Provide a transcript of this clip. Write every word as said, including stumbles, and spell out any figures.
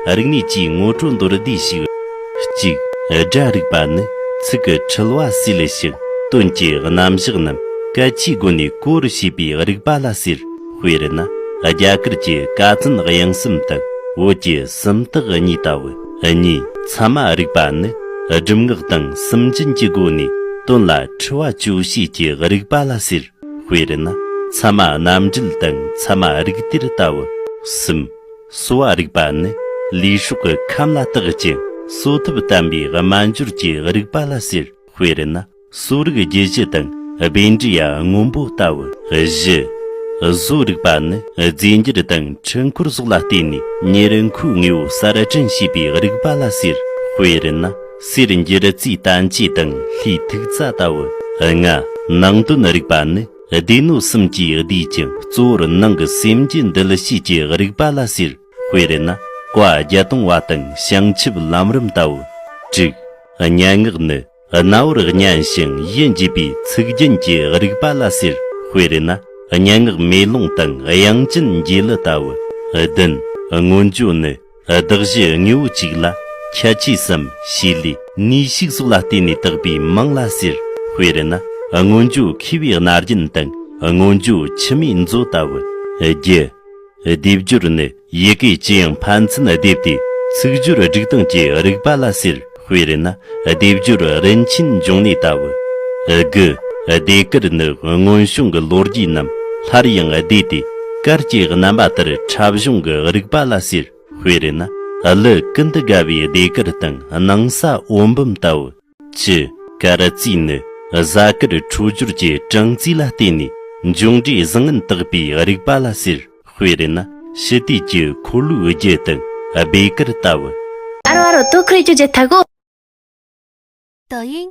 རིག་གནས་ཀྱི་ངོ་སྤྲོད་མདོར་བསྡུས་ཤིག་གཅིག་སྒྲ་རིག་པ་ནི་ཚིག་གི་འཁྲུལ་བ་སེལ་ཞིང་དོན་གྱི་རྣམ་གཞག་རྣམས་གལ་ཆེའི་སྒོ་ནས་གོ་བར་བྱེད་པའི་རིག་པ་ལ་ཟེར། དཔེར་ན། རྒྱ་གར་གྱི་ཀ་ཙན་དབྱངས་གསུམ་དང་བོད་ཀྱི་སུམ་རྟགས་གཉིས་ལྟ་བུ། གཉིས། ཚད་མ་རིག་པ་ནི་སྒྲུབ་ངག་དང་སུམ་རྒྱན་གྱི་སྒོ་ནས་དོན་ལ་འཁྲུལ་བ་གཅོད་བྱེད་ཀྱི་རིག་པ་ལ་ཟེར། དཔེར་ན། ཚད་མ་རྣམ་འགྲེལ་དང་ཚད་མ་རིགས་གཏེར་ལྟ་བུ། གསུམ། གསོ་བ་རིག་པ་ནི་ལུས་སྲོག་གི་ཁམས་ལ་བརྟག་ཅིང་གསོ་ཐབས་དམ་པའི་སྨན་སྦྱོར་གྱི་རིག་པ་ལ་ཟེར། དཔེར་ན། གསོ་རིག་རྒྱུད་བཞི་དང་། བཻ་ཌཱི་ཡ་སྔོན་པོ་ལྟ་བུ། བཞི། བཟོ་རིག་པ་ནི་རྫས་འགྱུར་དང་འཕྲུལ་འཁོར་སོགས་ལ་བརྟེན་ནས་ཉེར་མཁོའི་དངོས་པོ་གསར་སྐྲུན་བྱེད་པའི་རིག་པ་ལ་ཟེར། དཔེར་ན། གསེར་འགྱུར་རྩིས་བསྟན་བཅོས་དང་ལྷའི་ཐུག་རྩལ་ལྟ་བུ། ལྔ། ནང་དོན་རིག་པ་ནི་སྡེ་སྣོད་གསུམ་གྱིས་བསྡུས་ཀྱང་གཙོ་བོར་ནང་གི་སེམས་རྒྱུད་འདུལ་བྱེད་ཀྱི་རིག་པ་ལ་ཟེར། དཔེར་ན། བཀའ་བརྒྱད་སྟོང་པ་དང་བྱང་ཆུབ་ལམ་རིམ་ལྟ་བུ། དྲུག་སྙན་ངག་ནི་རྣ་བར་སྙན་ཞིང་ཡིད་འགྱུར་བའི་ཚིག་རྒྱན་གྱི་རིག་པ་ལ་ཟེར། དཔེར་ན། སྙན་ངག་མེ་ལོང་དང་དབྱངས་ཅན་འགྱེད་གླུ་ལྟ་བུ། བདུན། སྔོན་བརྗོད་ནི་གདགས་གཞི་དངོས་པོ་གཅིག་ལ་ཁྱད་ཆོས་སམ་བྱེད་ལས་ནུས་ཤུགས་སོགས་ལ་བརྟེན་ནས་བཏགས་པའི་མིང་ལ་ཟེར། དཔེར་ན། སྔོན་བརྗོད་མཁས་པའི་རྣ་རྒྱན་དང་སྔོན་བརྗོད་མཆི་མའི་མཛོད་ལྟ་བུ། བརྒྱད། སྡེབ་སྦྱོར་ནི་ཡི་གེ་ཇི་ཡང་ཕན་ཚུན་སྡེབ་སྟེ་ཚིག་སྦྱོར་སྒྲིག་སྟངས་ཀྱི་རིག་པ་ལ་ཟེར། དཔེར་ན། སྡེབ་སྦྱོར་རིན་ཆེན་འབྱུང་གནས་ལྟ་བུ། དགུ། ཟློས་གར་ནི་སྔོན་བྱུང་གི་ལོ་རྒྱུས་རྣམས་སླར་ཡང་བསྡུས་ཏེ་གར་གྱི་རྣམ་པ་ལྟར་འཁྲབ་གཞུང་གི་རིག་པ་ལ་ཟེར། དཔེར་ན། གླུ་ཀུན་ཏུ་དགའ་བའི་ཟློས་གར་དང་སྣང་ས་འོད་འབུམ་ལྟ་བུ། བཅུ། གར་རྩིས་ནི་གཟའ་སྐར་འཕྲོད་སྦྱོར་གྱི་གྲངས་རྩིས་ལ་བརྟེན་ནས་འབྱུང་འབྲས་བཟང་ངན་བརྟག་པའི་རིག་པ་ལ་ཟེར། དཔེར་ན། ཕྱི་དུས་ཀྱི་འཁོར་ལོའི་རྒྱུ་དང་སྦས་གར་ལྟ་བུ། ཨ་རོ་ཨ་རོ། དོ་ཁུར་རྒྱུ་རྒྱུ་ཐ་གོ། 抖音